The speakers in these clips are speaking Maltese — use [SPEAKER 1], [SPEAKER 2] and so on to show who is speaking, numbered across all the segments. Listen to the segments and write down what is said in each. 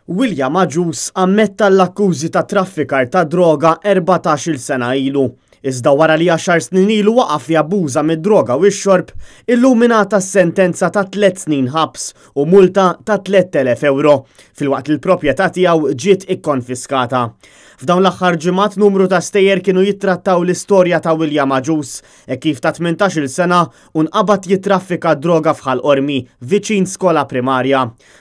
[SPEAKER 1] William Agius ammetta l-akkużi ta' traffikar ta' droga 14-il sena ilu. Iżda wara li għaxar snin ilu waqaf jabbuża mid-droga u x-xorb, illum ingħata sentenza ta' 3 snin ħabs u multa ta' 3,000 euro, filwaqt li l-proprjetà tiegħu ġiet ikkonfiskata. F'dawn l-aħħar ġimgħat numru ta' stejjer kienu jittrattaw l-istorja ta' William Agius, e kif ta' 18-il sena u nqabad jittraffika droga f'Ħal Qormi, viċin skola primarja.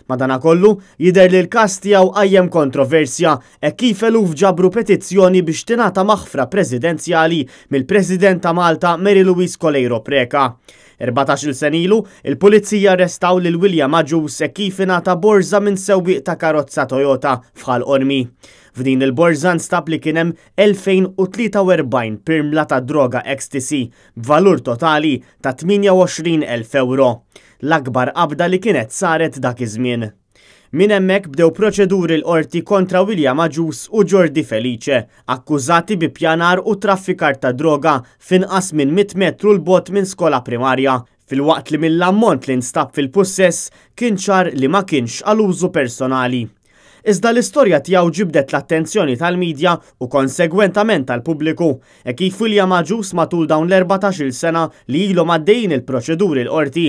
[SPEAKER 1] Madanakollu, jidher li l-każ tiegħu qajjem kontroversja hekk kif eluf ġabru petizzjoni biex tingħata maħfra presidenzjali mill-President ta' Malta Mary Louise Coleiro Preca. 14-il sena ilu, il-Pulizija arrestaw lil William Agius hekk kif ingħata borża minn sewwieq ta' karozza Toyota f'Ħal Qormi. F'din il-borża nstab li kien hemm 2043 pirmla ta' droga ecstasy b'valur totali ta' 28,000 euro. L-akbar qabda li kienet saret dak iż-żmien. Minn hemmhekk bdew proċeduri l-qorti kontra William Agius u Jordi Felice, akkużati bi pjanar u traffikar ta' droga f'inqas minn 100 metru 'l bogħod minn skola primarja, filwaqt li mill-ammont li nstab fil-pussess kien ċar li ma kienx għal użu personali. Iżda l-istorja tiegħu ġibdet l-attenzjoni tal-midja u konsegwentament tal-pubbliku, e kif William Agius matul dawn l-14-il sena li ilhom għaddejjin il-proċeduri l-qorti.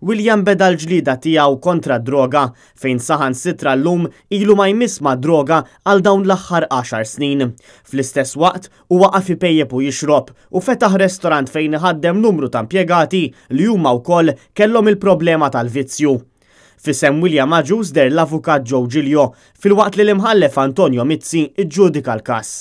[SPEAKER 1] William beda l-ġlieda tiegħu kontra d-droga, fejn saħansitra llum ilu ma jmiss ma' droga għal dawn l-aħħar 10 snin. Fl-istess waqt, hu waqaf ipejjep u jixrob u fetaħ restorant fejn iħaddem numru ta' impjegati li huma wkoll kellhom il-problema tal-vizzju. F'isem William Agius deher l-Avukat Joe Giglio, filwaqt li l-Imħallef Antonio Mizzi ġġudika l-każ.